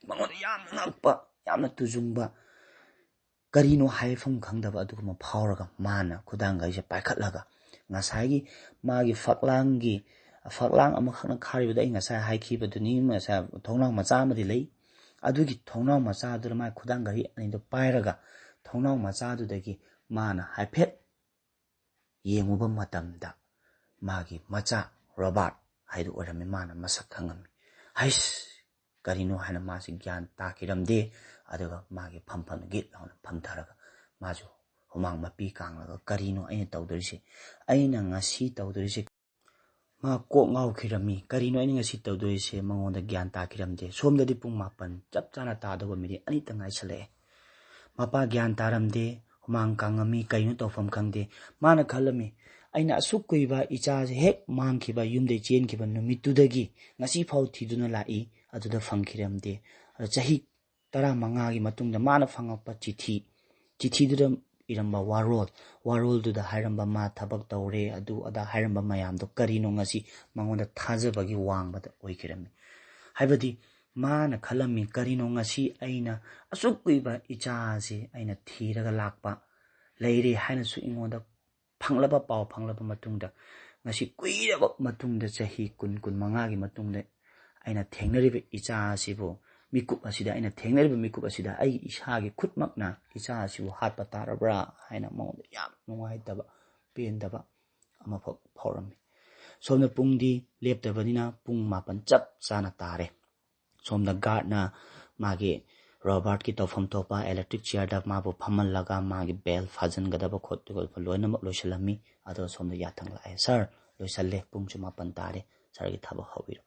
ꯃꯉꯣꯟꯗ ꯌꯥꯝꯅ ꯉꯛꯄ, ꯌꯥꯝꯅ ꯇꯨꯖꯨꯡꯕ, ꯀꯔꯤꯅꯣ ꯍꯥꯏꯐꯝ ꯈꯪꯗꯕ ꯑꯗꯨꯒꯨꯝꯕ ꯐꯥꯎꯔꯒ, ꯃꯥꯅ ꯈꯨꯗꯥꯡ ꯘꯔꯤꯁꯦ ꯄꯥꯏꯈꯠꯂꯒ, ꯉꯁꯥꯏꯒꯤ ꯃꯥꯒꯤ ꯐꯛꯂꯥꯡꯒꯤ, ꯐꯛꯂꯥꯡ ꯑꯃꯈꯛꯅ ꯈꯥꯔꯤꯕꯗ ꯑꯩ ꯉꯁꯥꯏ ꯍꯥꯏꯈꯤꯕꯗꯨꯅꯤ, ꯉꯁꯥꯏ ꯊꯣꯡꯅꯥꯎ ꯃꯆꯥ ꯑꯃꯗꯤ ꯂꯩ꯫ ꯑꯗꯨꯒꯤ ꯊꯣꯡꯅꯥꯎ ꯃꯆꯥꯗꯨꯗ ꯃꯥꯒꯤ ꯈꯨꯗꯥꯡ ꯘꯔꯤ ꯑꯅꯤꯗꯨ ꯄꯥꯏꯔꯒ, ꯊꯣꯡꯅꯥꯎ ꯃꯆꯥꯗꯨꯗꯒꯤ ꯃꯥꯅ ꯍꯥꯏꯐꯦꯠ ꯌꯦꯡꯉꯨꯕ ꯃꯇꯝꯗ, ꯃꯥꯒꯤ ꯃꯆꯥ ꯔꯣꯕꯥꯔꯠ ꯍꯥꯏꯗꯨ ꯑꯣꯏꯔꯝꯃꯤ꯫ ꯃꯥꯅ ꯃꯁꯛ ꯈꯪꯉꯝꯃꯤ꯫ "ꯍꯩꯁ, ꯀꯔꯤꯅꯣ?" ꯍꯥꯏꯅ ꯃꯥꯁꯤ ꯒ꯭ꯌꯥꯟ ꯇꯥꯈꯤꯔꯝꯗꯦ꯫ ꯑꯗꯨꯒ ꯃꯥꯒꯤ ꯐꯝꯐꯝ ꯒꯤꯠ ꯂꯥꯎꯅ ꯐꯝꯊꯔꯒ ꯃꯥꯁꯨ ꯍꯨꯃꯥꯡ ꯃꯄꯤ ꯀꯥꯡꯂꯒ, "ꯀꯔꯤꯅꯣ ꯑꯩꯅ ꯇꯧꯗꯣꯔꯤꯁꯦ? ꯑꯩꯅ ꯉꯁꯤ ꯇꯧꯗꯣꯔꯤꯁꯦ?" ꯃꯥ ꯀꯣꯛ ꯉꯥꯎꯈꯤꯔꯝꯃꯤ꯫ "ꯀꯔꯤꯅꯣ ꯑꯩꯅ ꯉꯁꯤ ꯇꯧꯗꯣꯏꯁꯦ?" ꯃꯉꯣꯟꯗ ꯒ꯭ꯌꯥꯟ ꯇꯥꯈꯤꯔꯝꯗꯦ꯫ ꯁꯣꯝꯗꯗꯤ ꯄꯨꯡ ꯃꯥꯄꯟ ꯆꯞ ꯆꯥꯅ ꯇꯥꯗꯧꯕ ꯃꯤꯅꯤꯠ ꯑꯅꯤꯇ ꯉꯥꯏꯁꯜꯂꯛꯑꯦ꯫ ꯃꯄꯥ ꯒ꯭ꯌꯥꯟ ꯇꯥꯔꯝꯗꯦ, ꯍꯨꯃꯥꯡ ꯀꯥꯡꯉꯝꯃꯤ, ꯀꯩꯅꯣ ꯇꯧꯐꯝ ꯈꯪꯗꯦ꯫ ꯃꯥꯅ ꯈꯜꯂꯝꯃꯤ, "ꯑꯩꯅ ꯑꯁꯨꯛ ꯀꯨꯏꯕ ꯏꯆꯥꯁꯦ ꯍꯦꯛ ꯃꯥꯡꯈꯤꯕ, ꯌꯨꯝꯗꯩ ꯆꯦꯟꯈꯤꯕ ꯅꯨꯃꯤꯠꯇꯨꯗꯒꯤ ꯉꯁꯤ ꯐꯥꯎ ꯊꯤꯗꯨꯅ ꯂꯥꯛꯏ, ꯑꯗꯨꯗ ꯐꯪꯈꯤꯔꯝꯗꯦ꯫ ꯑꯗꯣ ꯆꯍꯤ ꯇꯔꯥꯃꯉꯥꯒꯤ ꯃꯇꯨꯡꯗ ꯃꯥꯅ ꯐꯪꯉꯛꯄ ꯆꯤꯊꯤ, ꯆꯤꯊꯤꯗꯨꯗ ꯏꯔꯝꯕ ꯋꯥꯔꯣꯜ, ꯋꯥꯔꯣꯜꯗꯨꯗ ꯍꯥꯏꯔꯝꯕ ꯃꯥ ꯊꯕꯛ ꯇꯧꯔꯦ, ꯑꯗꯨ ꯑꯗꯥ ꯍꯥꯏꯔꯝꯕ ꯃꯌꯥꯝꯗꯣ ꯀꯔꯤꯅꯣ ꯉꯁꯤ ꯃꯉꯣꯟꯗ ꯊꯥꯖꯕꯒꯤ ꯋꯥꯡꯃꯗ ꯑꯣꯏꯈꯤꯔꯝꯃꯤ?" ꯍꯥꯏꯕꯗꯤ ꯃꯥꯅ ꯈꯜꯂꯝꯃꯤ, "ꯀꯔꯤꯅꯣ ꯉꯁꯤ ꯑꯩꯅ ꯑꯁꯨꯛ ꯀꯨꯏꯕ ꯏꯆꯥꯁꯤ ꯑꯩꯅ ꯊꯤꯔꯒ ꯂꯥꯛꯄ, ꯂꯩꯔꯦ ꯍꯥꯏꯅꯁꯨ ꯑꯩꯉꯣꯟꯗ ꯐꯪꯂꯕ, ꯄꯥꯎ ꯐꯪꯂꯕ ꯃꯇꯨꯡꯗ, ꯉꯁꯤ ꯀꯨꯏꯔꯕ ꯃꯇꯨꯡꯗ, ꯆꯍꯤ ꯀꯨꯟ, ꯀꯨꯟꯃꯉꯥꯒꯤ ꯃꯇꯨꯡꯗ ꯑꯩꯅ ꯊꯦꯡꯅꯔꯤꯕ ꯏꯆꯥ ꯑꯁꯤꯕꯨ, ꯃꯤꯀꯨꯞ ꯑꯁꯤꯗ, ꯑꯩꯅ ꯊꯦꯡꯅꯔꯤꯕ ꯃꯤꯀꯨꯞ ꯑꯁꯤꯗ ꯑꯩꯒꯤ ꯏꯁꯥꯒꯤ ꯈꯨꯠꯃꯛꯅ ꯏꯆꯥ ꯑꯁꯤꯕꯨ ꯍꯥꯠꯄ ꯇꯥꯔꯕ꯭ꯔꯥ?" ꯍꯥꯏꯅ ꯃꯉꯣꯟꯗ ꯌꯥꯝ ꯅꯨꯡꯉꯥꯏꯇꯕ, ꯄꯦꯟꯗꯕ ꯑꯃꯈꯛ ꯐꯥꯎꯔꯝꯃꯤ꯫ ꯁꯣꯝꯗ ꯄꯨꯡꯗꯤ ꯂꯦꯞꯇꯕꯅꯤꯅ ꯄꯨꯡ ꯃꯥꯄꯟ ꯆꯞ ꯆꯥꯅ ꯇꯥꯔꯦ꯫ ꯁꯣꯝꯗ ꯒꯥꯔꯗꯅ ꯃꯥꯒꯤ ꯔꯣꯕꯥꯔꯠꯀꯤ ꯇꯧꯐꯝ ꯊꯣꯛꯄ ꯏꯂꯦꯛꯇ꯭ꯔꯤꯛ ꯆꯤꯌꯔꯗ ꯃꯥꯕꯨ ꯐꯝꯍꯜꯂꯒ ꯃꯥꯒꯤ ꯕꯦꯜ ꯐꯥꯖꯤꯟꯒꯗꯕ ꯈꯣꯠꯀꯗꯕ ꯂꯣꯏꯅꯃꯛ ꯂꯣꯏꯁꯤꯜꯂꯝꯃꯤ꯫ ꯑꯗꯨꯒ ꯁꯣꯝꯗ ꯌꯥꯊꯪ ꯂꯥꯛꯑꯦ, "ꯁꯥꯔ, ꯂꯣꯏꯁꯤꯜꯂꯦ, ꯄꯨꯡꯁꯨ ꯃꯥꯄꯟ ꯇꯥꯔꯦ, ꯁꯥꯔꯒꯤ ꯊꯕꯛ ꯍꯧꯕꯤꯔꯣ"꯫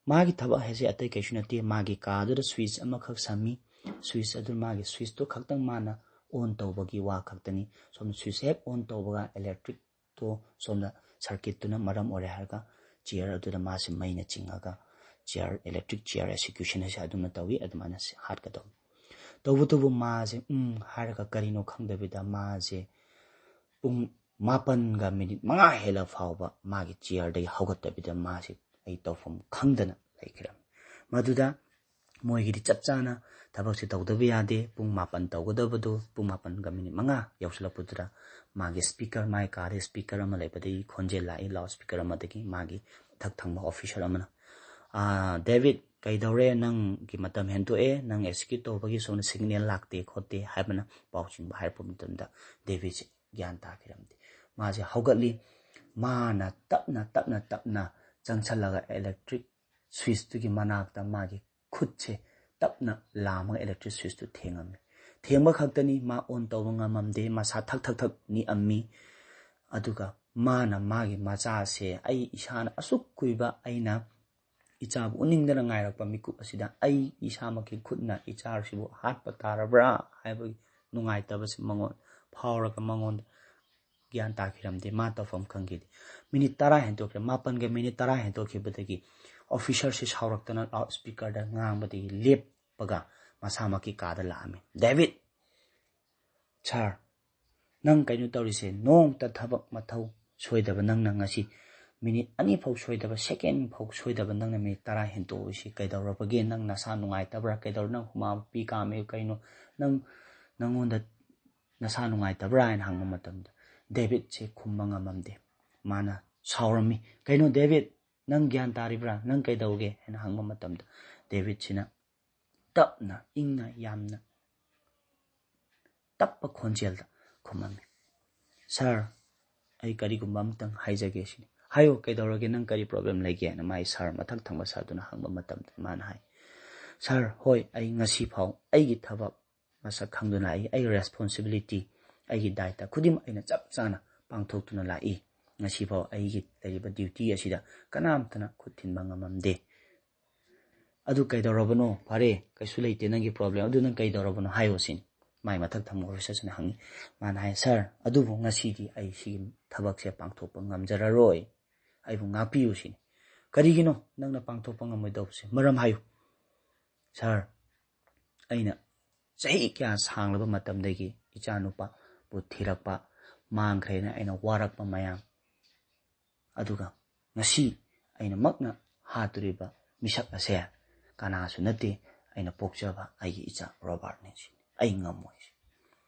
ꯃꯥꯒꯤ ꯊꯕꯛ ꯍꯥꯏꯁꯦ ꯑꯇꯩ ꯀꯩꯁꯨ ꯅꯠꯇꯦ, ꯃꯥꯒꯤ ꯀꯥꯗꯨꯗ ꯁ꯭ꯋꯤꯆ ꯑꯃꯈꯛ ꯁꯝꯃꯤ꯫ ꯁ꯭ꯋꯤꯆ ꯑꯗꯨ ꯃꯥꯒꯤ ꯁ꯭ꯋꯤꯆꯇꯨ ꯈꯛꯇꯪ ꯃꯥꯅ ꯑꯣꯟ ꯇꯧꯕꯒꯤ ꯋꯥ ꯈꯛꯇꯅꯤ꯫ ꯁꯣꯝꯗ ꯁ꯭ꯋꯤꯆ ꯍꯦꯛ ꯑꯣꯟ ꯇꯧꯕꯒ ꯏꯂꯦꯛꯇ꯭ꯔꯤꯛ ꯇꯣ ꯁꯣꯝꯗ ꯁꯔꯀꯤꯠꯇꯨꯅ ꯃꯔꯝ ꯑꯣꯏꯔꯦ ꯍꯥꯏꯔꯒ ꯆꯤꯌꯔ ꯑꯗꯨꯗ ꯃꯥꯁꯤ ꯃꯩꯅ ꯆꯤꯡꯉꯒ ꯆꯤꯌꯔ, ꯏꯂꯦꯛꯇ꯭ꯔꯤꯛ ꯆꯤꯌꯔ ꯑꯦꯛꯁꯤꯀ꯭ꯌꯨꯁꯟ ꯍꯥꯏꯁꯦ ꯑꯗꯨꯝꯅ ꯇꯧꯏ, ꯑꯗꯨꯃꯥꯏꯅ ꯁꯤ ꯍꯥꯠꯀꯗꯧꯕ꯫ ꯇꯧꯕꯇꯕꯨ ꯃꯥꯁꯦ ꯎꯝ ꯍꯥꯏꯔꯒ ꯀꯔꯤꯅꯣ ꯈꯪꯗꯕꯤꯗ ꯃꯥꯁꯦ ꯄꯨꯡ ꯃꯥꯄꯟꯒ ꯃꯤꯅꯤꯠ ꯃꯉꯥ ꯍꯦꯜꯂ ꯐꯥꯎꯕ ꯃꯥꯒꯤ ꯆꯤꯌꯔꯗꯒꯤ ꯍꯧꯒꯠꯇꯕꯤꯗ ꯃꯥꯁꯤ ꯑꯩ ꯇꯧꯐꯝ ꯈꯪꯗꯅ ꯂꯩꯈ꯭ꯔꯝꯃꯤ꯫ ꯃꯗꯨꯗ ꯃꯣꯏꯒꯤꯗꯤ ꯆꯞ ꯆꯥꯅ ꯊꯕꯛꯁꯦ ꯇꯧꯗꯕ ꯌꯥꯗꯦ꯫ ꯄꯨꯡ ꯃꯥꯄꯟ ꯇꯧꯒꯗꯕꯗꯣ ꯄꯨꯡ ꯃꯥꯄꯟꯒ ꯃꯤꯅꯤꯠ ꯃꯉꯥ ꯌꯧꯁꯤꯜꯂꯛꯄꯗꯨꯗ ꯃꯥꯒꯤ ꯁ꯭ꯄꯤꯀꯔ, ꯃꯥꯒꯤ ꯀꯥꯗ ꯁ꯭ꯄꯤꯀꯔ ꯑꯃ ꯂꯩꯕꯗꯒꯤ ꯈꯣꯟꯖꯦꯜ ꯂꯥꯛꯏ, ꯂꯥꯎꯠ ꯁ꯭ꯄꯤꯀꯔ ꯑꯃꯗꯒꯤ ꯃꯥꯒꯤ ꯃꯊꯛ ꯊꯪꯕ ꯑꯣꯐꯤꯁꯔ ꯑꯃꯅ, "ꯑꯥ, ꯗꯦꯕꯤꯠ, ꯀꯩꯗꯧꯔꯦ? ꯅꯪꯒꯤ ꯃꯇꯝ ꯍꯦꯟꯗꯣꯛꯑꯦ, ꯅꯪ ꯑꯦꯛꯁꯤꯀ꯭ꯌꯨꯠ ꯇꯧꯕꯒꯤ ꯁꯣꯝꯗ ꯁꯤꯒꯅꯦꯜ ꯂꯥꯛꯇꯦ ꯈꯣꯠꯇꯦ" ꯍꯥꯏꯕꯅ ꯄꯥꯎ ꯆꯤꯡꯕ ꯍꯥꯏꯔꯛꯄ ꯃꯇꯝꯗ ꯗꯦꯕꯤꯠꯁꯦ ꯒ꯭ꯌꯥꯟ ꯇꯥꯈꯤꯔꯝꯗꯦ꯫ ꯃꯥꯁꯦ ꯍꯧꯒꯠꯂꯤ꯫ ꯃꯥꯅ ꯇꯞꯅ, ꯇꯞꯅ, ꯇꯞꯅ ꯆꯪꯁꯜꯂꯒ ꯏꯂꯦꯛꯇ꯭ꯔꯤꯛ ꯁ꯭ꯋꯤꯆꯇꯨꯒꯤ ꯃꯅꯥꯛꯇ ꯃꯥꯒꯤ ꯈꯨꯠꯁꯦ ꯇꯞꯅ ꯂꯥꯝꯃꯒ ꯏꯂꯦꯛꯇ꯭ꯔꯤꯛ ꯁ꯭ꯋꯤꯆꯇꯨ ꯊꯦꯡꯉꯝꯃꯤ꯫ ꯊꯦꯡꯕ ꯈꯛꯇꯅꯤ, ꯃꯥ ꯑꯣꯟ ꯇꯧꯕ ꯉꯝꯃꯝꯗꯦ, ꯃꯁꯥ ꯊꯛ ꯊꯛ ꯊꯛ ꯅꯤꯛꯑꯝꯃꯤ꯫ ꯑꯗꯨꯒ ꯃꯥꯅ ꯃꯥꯒꯤ ꯃꯆꯥꯁꯦ, ꯑꯩ ꯏꯁꯥꯅ ꯑꯁꯨꯛ ꯀꯨꯏꯕ ꯑꯩꯅ ꯏꯆꯥꯕꯨ ꯎꯅꯤꯡꯗꯅ ꯉꯥꯏꯔꯛꯄ ꯃꯤꯀꯨꯞ ꯑꯁꯤꯗ ꯑꯩ ꯏꯁꯥꯃꯛꯀꯤ ꯈꯨꯠꯅ ꯏꯆꯥꯁꯤꯕꯨ ꯍꯥꯠꯄ ꯇꯥꯔꯕ꯭ꯔꯥ ꯍꯥꯏꯕꯒꯤ ꯅꯨꯡꯉꯥꯏꯇꯕꯁꯤ ꯃꯉꯣꯟ ꯐꯥꯎꯔꯒ ꯃꯉꯣꯟꯗ ꯒ꯭ꯌꯥꯟ ꯇꯥꯈꯤꯔꯝꯗꯦ, ꯃꯥ ꯇꯧꯐꯝ ꯈꯪꯈꯤꯗꯦ꯫ ꯃꯤꯅꯤꯠ ꯇꯔꯥ ꯍꯦꯟꯗꯣꯛꯈ꯭ꯔꯦ, ꯃꯥꯄꯟꯒ ꯃꯤꯅꯤꯠ ꯇꯔꯥ ꯍꯦꯟꯗꯣꯛꯈꯤꯕꯗꯒꯤ officerꯁꯤ ꯁꯥꯎꯔꯛꯇꯅ loudspeakerꯗ ꯉꯥꯡꯕꯗꯒꯤ ꯂꯦꯞꯄꯒ ꯃꯁꯥꯃꯛꯀꯤ ꯀꯥꯗ ꯂꯥꯛꯑꯝꯃꯤ꯫ "ꯗꯦꯕꯤꯠ, ꯁꯥꯔ, ꯅꯪ ꯀꯩꯅꯣ ꯇꯧꯔꯤꯁꯦ, ꯅꯣꯡꯃꯇ ꯊꯕꯛ ꯃꯊꯧ ꯁꯣꯏꯗꯕ ꯅꯪꯅ ꯉꯁꯤ ꯃꯤꯅꯤꯠ ꯑꯅꯤ ꯐꯥꯎ ꯁꯣꯏꯗꯕ, second ꯐꯥꯎ ꯁꯣꯏꯗꯕ ꯅꯪꯅ ꯃꯤꯅꯤꯠ ꯇꯔꯥ ꯍꯦꯟꯇꯣꯛꯏꯁꯤ ꯀꯩꯗꯧꯔꯕꯒꯦ? ꯅꯪ ꯅꯁꯥ ꯅꯨꯡꯉꯥꯏꯇꯕ꯭ꯔꯥ? ꯀꯩꯗꯧꯔ ꯅꯪ ꯍꯨꯃꯥꯡ ꯄꯤ ꯀꯥꯝꯃꯤ ꯀꯩꯅꯣ? ꯅꯪ, ꯅꯪꯉꯣꯟꯗ ꯅꯁꯥ ꯅꯨꯡꯉꯥꯏꯇꯕ꯭ꯔꯥ?" ꯍꯥꯏꯅ ꯍꯪꯕ ꯃꯇꯝꯗ ꯗꯦꯕꯤꯠꯁꯦ ꯈꯨꯝꯕ ꯉꯝꯃꯝꯗꯦ꯫ ꯃꯥꯅ ꯁꯥꯎꯔꯝꯃꯤ꯫ "ꯀꯩꯅꯣ ꯗꯦꯕꯤꯠ, ꯅꯪ ꯒ꯭ꯌꯥꯟ ꯇꯥꯔꯤꯕ꯭ꯔꯥ? ꯅꯪ ꯀꯩꯗꯧꯒꯦ?" ꯍꯥꯏꯅ ꯍꯪꯕ ꯃꯇꯝꯗ ꯗꯦꯕꯤꯠꯁꯤꯅ ꯇꯞꯅ, ꯏꯪꯅ, ꯌꯥꯝꯅ ꯇꯞꯄ ꯈꯣꯟꯖꯦꯜꯗ ꯈꯨꯝꯃꯝꯃꯤ, "ꯁꯥꯔ, ꯑꯩ ꯀꯔꯤꯒꯨꯝꯕ ꯑꯃꯇꯪ ꯍꯥꯏꯖꯒꯦ ꯁꯤꯅꯤ꯫" "ꯍꯥꯏꯌꯨ, ꯀꯩꯗꯧꯔꯒꯦ? ꯅꯪ ꯀꯔꯤ problem ꯂꯩꯒꯦ?" ꯍꯥꯏꯅ ꯃꯥꯒꯤ ꯁꯥꯔ, ꯃꯊꯛ ꯊꯪꯕ ꯁꯥꯔꯗꯨꯅ ꯍꯪꯕ ꯃꯇꯝꯗ ꯃꯥꯅ ꯍꯥꯏ, "ꯁꯥꯔ, ꯍꯣꯏ, ꯑꯩ ꯉꯁꯤ ꯐꯥꯎ ꯑꯩꯒꯤ ꯊꯕꯛ ꯃꯁꯛ ꯈꯪꯗꯨꯅ ꯂꯥꯛꯏ, ꯑꯩꯒꯤ responsibility, ꯑꯩꯒꯤ ꯗꯥꯏꯇ ꯈꯨꯗꯤꯡꯃꯛ ꯑꯩꯅ ꯆꯞ ꯆꯥꯅ ꯄꯥꯡꯊꯣꯛꯇꯨꯅ ꯂꯥꯛꯏ꯫ ꯉꯁꯤꯐꯥꯎ ꯑꯩꯒꯤ ꯂꯩꯔꯤꯕ duty ꯑꯁꯤꯗ ꯀꯅꯥꯝꯇꯅ ꯈꯨꯠ ꯊꯤꯟꯕ ꯉꯝꯃꯝꯗꯦ꯫ ꯑꯗꯨ ꯀꯩꯗꯧꯔꯕꯅꯣ? ꯐꯔꯦ, ꯀꯩꯁꯨ ꯂꯩꯇꯦ ꯅꯪꯒꯤ problem, ꯑꯗꯨ ꯅꯪ ꯀꯩꯗꯧꯔꯕꯅꯣ ꯍꯥꯏꯌꯣ" ꯁꯤꯅꯤ꯫ ꯃꯥꯏ ꯃꯊꯛ ꯊꯪꯕ officerꯁꯤꯅ ꯍꯪꯉꯤ꯫ ꯃꯥꯅ ꯍꯥꯏ, "ꯁꯥꯔ, ꯑꯗꯨꯕꯨ ꯉꯁꯤꯗꯤ ꯑꯩ ꯁꯤꯒꯤ ꯊꯕꯛꯁꯦ ꯄꯥꯡꯊꯣꯛꯄ ꯉꯝꯖꯔꯔꯣꯏ, ꯑꯩꯕꯨ ꯉꯥꯛꯄꯤꯌꯨ" ꯁꯤꯅꯤ꯫ "ꯀꯔꯤꯒꯤꯅꯣ ꯅꯪꯅ ꯄꯥꯡꯊꯣꯛꯄ ꯉꯝꯃꯣꯏꯗꯧꯕꯁꯦ? ꯃꯔꯝ ꯍꯥꯏꯌꯨ꯫" "ꯁꯥꯔ, ꯑꯩꯅ ꯆꯍꯤ ꯀꯌꯥ ꯁꯥꯡꯂꯕ ꯃꯇꯝꯗꯒꯤ ꯏꯆꯥꯅꯨꯄꯥꯕꯨ ꯊꯤꯔꯛꯄ, ꯃꯥꯡꯈ꯭ꯔꯦꯅ ꯑꯩꯅ ꯋꯥꯔꯛꯄ ꯃꯌꯥꯝ, ꯑꯗꯨꯒ ꯉꯁꯤ ꯑꯩꯅꯃꯛꯅ ꯍꯥꯠꯇꯣꯔꯤꯕ ꯃꯤꯁꯛ ꯑꯁꯦ ꯀꯅꯥꯁꯨ ꯅꯠꯇꯦ, ꯑꯩꯅ ꯄꯣꯛꯆꯕ ꯑꯩꯒꯤ ꯏꯆꯥ ꯔꯣꯕꯥꯔꯠꯅꯤ꯫ ꯁꯤꯅꯤ, ꯑꯩ ꯉꯝꯃꯣꯏ꯫"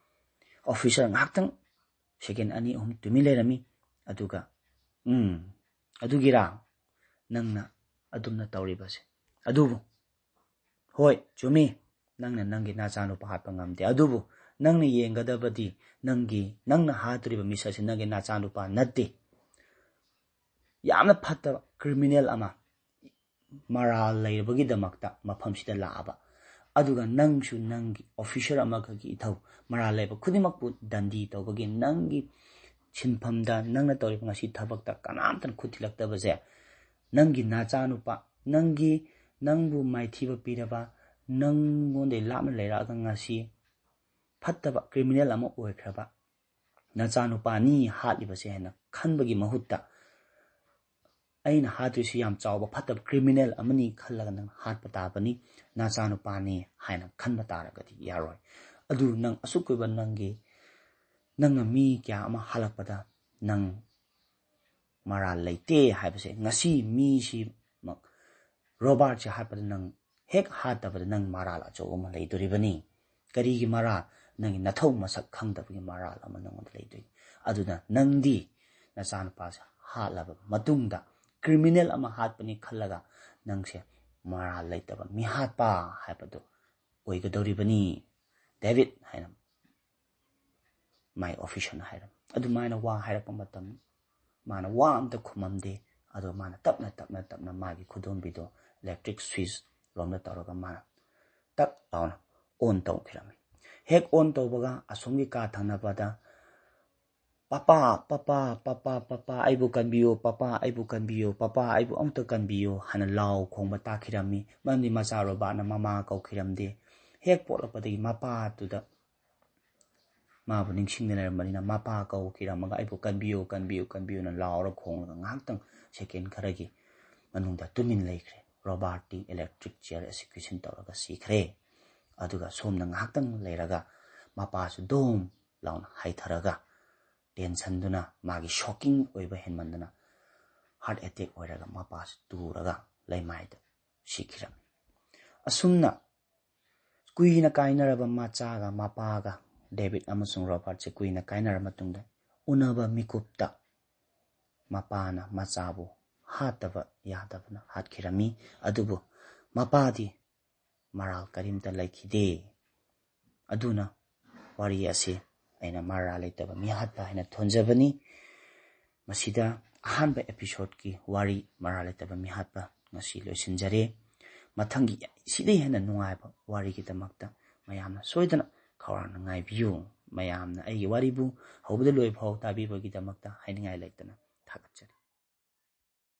Officer ꯉꯥꯏꯍꯥꯛꯇꯪ second ꯑꯅꯤ ꯑꯍꯨꯝ ꯇꯨꯃꯤꯟ ꯂꯩꯔꯝꯃꯤ꯫ ꯑꯗꯨꯒ, "ꯎꯝ, ꯑꯗꯨꯒꯤꯔꯥ ꯅꯪꯅ ꯑꯗꯨꯝꯅ ꯇꯧꯔꯤꯕꯁꯦ? ꯑꯗꯨꯕꯨ, ꯍꯣꯏ, ꯆꯨꯝꯃꯤ, ꯅꯪꯅ ꯅꯪꯒꯤ ꯅꯆꯥꯅꯨꯄꯥ ꯍꯥꯠꯄ ꯉꯝꯗꯦ, ꯑꯗꯨꯕꯨ ꯅꯪꯅ ꯌꯦꯡꯒꯗꯕꯗꯤ ꯅꯪꯒꯤ, ꯅꯪꯅ ꯍꯥꯠꯇꯣꯔꯤꯕ ꯃꯤꯁꯛ ꯑꯁꯤ ꯅꯪꯒꯤ ꯅꯆꯥꯅꯨꯄꯥ ꯅꯠꯇꯦ꯫ ꯌꯥꯝꯅ ꯐꯠꯇꯕ criminal ꯑꯃ ꯃꯔꯥꯜ ꯂꯩꯔꯕꯒꯤꯗꯃꯛꯇ ꯃꯐꯝꯁꯤꯗ ꯂꯥꯛꯑꯕ ꯑꯗꯨꯒ ꯅꯪꯁꯨ ꯅꯪꯒꯤ officer ꯑꯃꯈꯛꯀꯤ ꯏꯊꯧ, ꯃꯔꯥꯜ ꯂꯩꯕ ꯈꯨꯗꯤꯡꯃꯛꯄꯨ ꯗꯟꯗꯤ ꯇꯧꯕꯒꯤ ꯅꯪꯒꯤ ꯁꯤꯟꯐꯝꯗ, ꯅꯪꯅ ꯇꯧꯔꯤꯕ ꯉꯁꯤ ꯊꯕꯛꯇ ꯀꯅꯥꯝꯇꯅ ꯈꯨꯠ ꯊꯤꯜꯂꯛꯇꯕꯁꯦ, ꯅꯪꯒꯤ ꯅꯆꯥꯅꯨꯄꯥ, ꯅꯪꯒꯤ, ꯅꯪꯕꯨ ꯃꯥꯏꯊꯤꯕ ꯄꯤꯔꯕ, ꯅꯪꯉꯣꯟꯗꯒꯤ ꯂꯥꯞꯅ ꯂꯩꯔꯛꯑꯒ ꯉꯁꯤ ꯐꯠꯇꯕ criminal ꯑꯃ ꯑꯣꯏꯈ꯭ꯔꯕ ꯅꯆꯥꯅꯨꯄꯥꯅꯤ ꯍꯥꯠꯂꯤꯕꯁꯦ ꯍꯥꯏꯅ ꯈꯟꯕꯒꯤ ꯃꯍꯨꯠꯇ, "ꯑꯩꯅ ꯍꯥꯠꯇꯣꯏꯁꯤ ꯌꯥꯝ ꯆꯥꯎꯕ ꯐꯠꯇꯕ criminal ꯑꯃꯅꯤ ꯈꯜꯂꯒ ꯅꯪ ꯍꯥꯠꯄ ꯇꯥꯕꯅꯤ, ꯅꯆꯥꯅꯨꯄꯥꯅꯤ" ꯍꯥꯏꯅ ꯈꯟꯕ ꯇꯥꯔꯒꯗꯤ ꯌꯥꯔꯣꯏ꯫ ꯑꯗꯨ ꯅꯪ ꯑꯁꯨꯛ ꯀꯨꯏꯕ ꯅꯪꯒꯤ, ꯅꯪꯅ ꯃꯤ ꯀꯌꯥ ꯑꯃ ꯍꯥꯠꯂꯛꯄꯗ ꯅꯪ ꯃꯔꯥꯜ ꯂꯩꯇꯦ ꯍꯥꯏꯕꯁꯦ, ꯉꯁꯤ ꯃꯤꯁꯤꯃꯛ ꯔꯣꯕꯥꯔꯠꯁꯦ ꯍꯥꯠꯄꯗ ꯅꯪ ꯍꯦꯛ ꯍꯥꯠꯇꯕꯗ ꯅꯪ ꯃꯔꯥꯜ ꯑꯆꯧꯕ ꯑꯃ ꯂꯩꯗꯣꯔꯤꯕꯅꯤ꯫ ꯀꯔꯤꯒꯤ ꯃꯔꯥꯜ? ꯅꯪꯒꯤ ꯅꯊꯧ ꯃꯁꯛ ꯈꯪꯗꯕꯒꯤ ꯃꯔꯥꯜ ꯑꯃ ꯅꯪꯉꯣꯟꯗ ꯂꯩꯗꯣꯏꯅꯤ꯫ ꯑꯗꯨꯅ ꯅꯪꯗꯤ ꯅꯆꯥꯅꯨꯄꯥꯁꯦ ꯍꯥꯠꯂꯕ ꯃꯇꯨꯡꯗ, criminal ꯑꯃ ꯍꯥꯠꯄꯅꯤ ꯈꯜꯂꯒ ꯅꯪꯁꯦ ꯃꯔꯥꯜ ꯂꯩꯇꯕ ꯃꯤꯍꯥꯠꯄ ꯍꯥꯏꯕꯗꯨ ꯑꯣꯏꯒꯗꯧꯔꯤꯕꯅꯤ, ꯗꯦꯕꯤꯠ ꯍꯥꯏꯅ ꯃꯥꯏ officerꯅ ꯍꯥꯏꯔꯝꯃꯤ꯫ ꯑꯗꯨꯃꯥꯏꯅ ꯋꯥ ꯍꯥꯏꯔꯛꯄ ꯃꯇꯝ ꯃꯥꯅ ꯋꯥ ꯑꯝꯇ ꯈꯨꯝꯃꯝꯗꯦ꯫ ꯑꯗꯣ ꯃꯥꯅ ꯇꯞꯅ, ꯇꯞꯅ, ꯇꯞꯅ ꯃꯥꯒꯤ ꯈꯨꯗꯣꯝꯕꯤꯗꯣ electric switch ꯔꯣꯝꯗ ꯇꯧꯔꯒ ꯃꯥꯅ ꯇꯛ ꯂꯥꯎꯅ on ꯇꯧꯈꯤꯔꯝꯃꯤ꯫ ꯍꯦꯛ on ꯇꯧꯕꯒ ꯑꯁꯣꯝꯒꯤ ꯀꯥ ꯊꯪꯅꯕꯗ, "ꯄꯄꯥ, ꯄꯄꯥ, ꯄꯄꯥ, ꯄꯄꯥ, ꯑꯩꯕꯨ ꯀꯟꯕꯤꯌꯨ, ꯄꯄꯥ, ꯑꯩꯕꯨ ꯀꯟꯕꯤꯌꯨ, ꯄꯄꯥ, ꯑꯩꯕꯨ ꯑꯃꯨꯛꯇ ꯀꯟꯕꯤꯌꯨ" ꯍꯥꯏꯅ ꯂꯥꯎ ꯈꯣꯡꯕ ꯇꯥꯈꯤꯔꯝꯃꯤ꯫ ꯃꯔꯝꯗꯤ ꯃꯆꯥ ꯔꯣꯕꯥꯔꯠꯅ ꯃꯃꯥ ꯀꯧꯈꯤꯔꯝꯗꯦ꯫ ꯍꯦꯛ ꯄꯣꯛꯂꯛꯄꯗꯒꯤ ꯃꯄꯥꯗꯨꯗ ꯃꯥꯕꯨ ꯅꯤꯡꯁꯤꯡꯗꯨꯅ ꯂꯩꯔꯝꯕꯅꯤꯅ, ꯃꯄꯥ ꯀꯧꯈꯤꯔꯝꯃꯒ, "ꯑꯩꯕꯨ ꯀꯟꯕꯤꯌꯨ, ꯀꯟꯕꯤꯌꯨ, ꯀꯟꯕꯤꯌꯨꯅ" ꯂꯥꯎꯔ ꯈꯣꯡꯂꯒ ꯉꯥꯏꯍꯥꯛꯇꯪ, second ꯈꯔꯒꯤ ꯃꯅꯨꯡꯗ ꯇꯨꯃꯤꯟ ꯂꯩꯈ꯭ꯔꯦ꯫ ꯔꯣꯕꯥꯔꯠꯇꯤ electric chair execution ꯇꯧꯔꯒ ꯁꯤꯈ꯭ꯔꯦ꯫ ꯑꯗꯨꯒ ꯁꯣꯝꯅ ꯉꯥꯏꯍꯥꯛꯇꯪ ꯂꯩꯔꯒ ꯃꯄꯥꯁꯨ ꯗꯣꯝ ꯂꯥꯎꯅ ꯍꯥꯏꯊꯔꯒ, tensionꯗꯨꯅ ꯃꯥꯒꯤ shocking ꯑꯣꯏꯕ ꯍꯦꯟꯃꯟꯗꯅ heart attack ꯑꯣꯏꯔꯒ ꯃꯄꯥꯁꯨ ꯇꯨꯔꯒ ꯂꯩꯃꯥꯏꯗ ꯁꯤꯈꯤꯔꯝꯃꯤ꯫ ꯑꯁꯨꯝꯅ ꯀꯨꯏꯅ ꯀꯥꯏꯅꯔꯕ ꯃꯆꯥꯒ ꯃꯄꯥꯒ, ꯗꯦꯕꯤꯠ ꯑꯃꯁꯨꯡ ꯔꯣꯕꯥꯔꯠꯁꯦ ꯀꯨꯏꯅ ꯀꯥꯏꯅꯔꯕ ꯃꯇꯨꯡꯗ ꯎꯅꯕ ꯃꯤꯀꯨꯞꯇ ꯃꯄꯥꯅ ꯃꯆꯥꯕꯨ ꯍꯥꯠꯇꯕ ꯌꯥꯗꯕꯅ ꯍꯥꯠꯈꯤꯔꯝꯃꯤ꯫ ꯑꯗꯨꯕꯨ ꯃꯄꯥꯗꯤ ꯃꯔꯥꯜ ꯀꯔꯤꯝꯇ ꯂꯩꯈꯤꯗꯦ꯫ ꯑꯗꯨꯅ ꯋꯥꯔꯤ ꯑꯁꯤ ꯑꯩꯅ ꯃꯔꯥꯜ ꯂꯩꯇꯕ ꯃꯤꯍꯥꯠꯄ ꯍꯥꯏꯅ ꯊꯣꯟꯖꯕꯅꯤ꯫ ꯃꯁꯤꯗ ꯑꯍꯥꯟꯕ episodeꯀꯤ ꯋꯥꯔꯤ ꯃꯔꯥꯜ ꯂꯩꯇꯕ ꯃꯤꯍꯥꯠꯄ ꯉꯁꯤ ꯂꯣꯏꯁꯤꯟꯖꯔꯦ꯫ ꯃꯊꯪꯒꯤ ꯁꯤꯗꯩ ꯍꯦꯟꯅ ꯅꯨꯡꯉꯥꯏꯕ ꯋꯥꯔꯤꯒꯤꯗꯃꯛꯇ ꯃꯌꯥꯝꯅ ꯁꯣꯏꯗꯅ ꯈꯧꯔꯥꯡꯅ ꯉꯥꯏꯕꯤꯌꯨ꯫ ꯃꯌꯥꯝꯅ ꯑꯩꯒꯤ ꯋꯥꯔꯤꯕꯨ ꯍꯧꯕꯗ ꯂꯣꯏꯕ ꯐꯥꯎ ꯇꯥꯕꯤꯕꯒꯤꯗꯃꯛꯇ ꯍꯥꯏꯅꯤꯡꯉꯥꯏ ꯂꯩꯇꯅ ꯊꯥꯒꯠꯆꯔꯤ꯫